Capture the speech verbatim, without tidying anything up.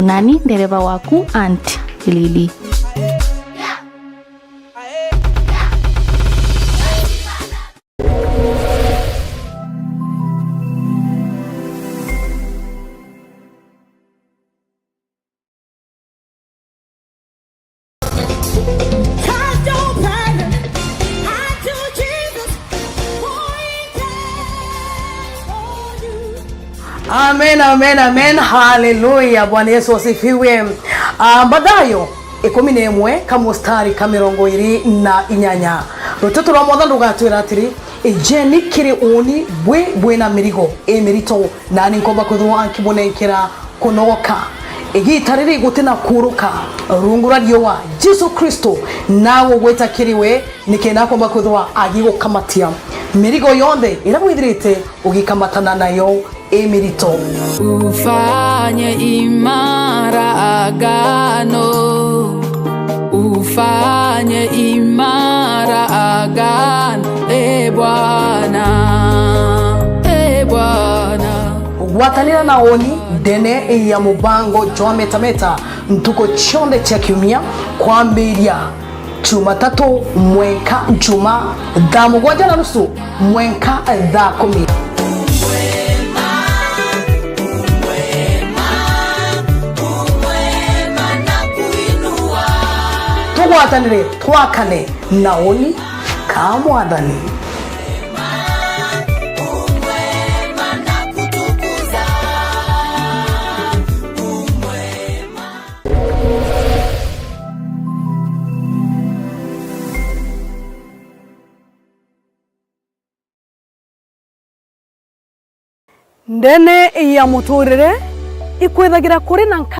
Nani ndereva waku, Aunt Lily. Amen, amen, amen. Haleluya. Bwana Yesu asifiwe. Ah, Mathayo ikumi na imwe, kamustari ka mirongo iri na inyanya. Ruteto rwa Mwathani rugatwira atiri, "Ijeni kiri uuni bwi bwina mirigo imirito, nani nkomba kwithirwa nkibunenkera kunogoka." Igita riri guti na kuuruka rungu rwa riua, Jesu Kristo nagugwita kiri we, nikenda akomba kwithirwa agigukamatia mirigo yonthe iria withirite ugikamatana nayo imirito. Ufanye imara agano, ufanye imara agano, e Bwana, e Bwana. Gwatanira na uuni ndene ya mubango jwa Meta Meta ntuku cionthe cia kiumia, kwambiria Jumatatu mwenka Juma, thaa mugwanja na nusu mwenka thaa kumi. Tugwatanire, twakane na uuni ka Mwathani. Ndene ya muturire ikwithagira kuri na